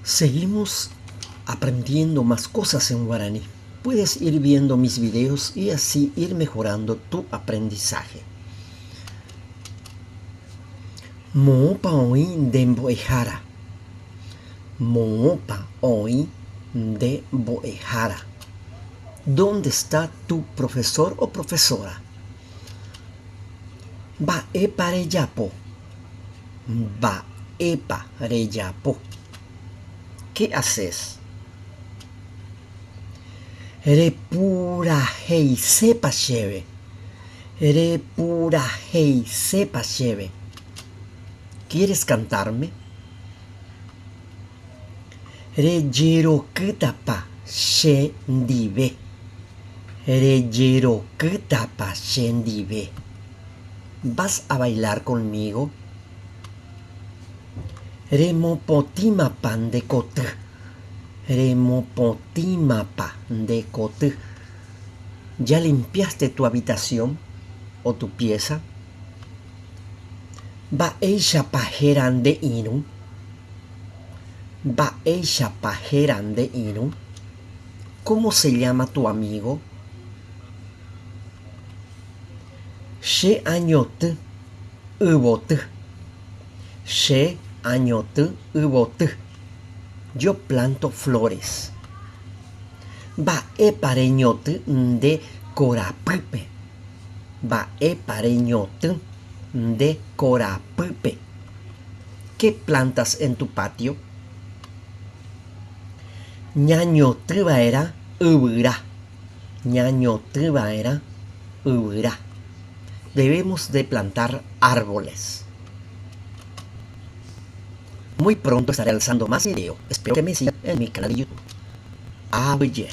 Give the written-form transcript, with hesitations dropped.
Seguimos aprendiendo más cosas en guaraní. Puedes ir viendo mis videos y así ir mejorando tu aprendizaje. Moõpa oĩ nde mbo'ehára? Moõpa oĩ nde mbo'ehára? Dónde está tu profesor o profesora? Mba'épa rejapo? Mba'épa rejapo? Qué haces? Repuraheisépa chéve? Repuraheisépa chéve? Quieres cantarme? Rejerokýtapa che ndive? Rejerokýtapa che ndive? Vas a bailar conmigo? Remopotĩmapa nde koty? Remopotĩmapa nde koty? Ya limpiaste tu habitación o tu pieza? Mba'éichapa héra nde irũ? Mba'éichapa héra nde irũ? Cómo se llama tu amigo? Che añoty yvoty. Che añoty yvoty. Yo planto flores. Mba'épa reñoty nde korapýpe. Mba'épa reñoty nde korapýpe. Qué plantas en tu patio? Ñañoty va'erã yvyra. Ñañoty va'erã yvyra. Debemos de plantar árboles. Muy pronto estaré alzando más video. Espero que me sigan en mi canal de YouTube. Aguyje.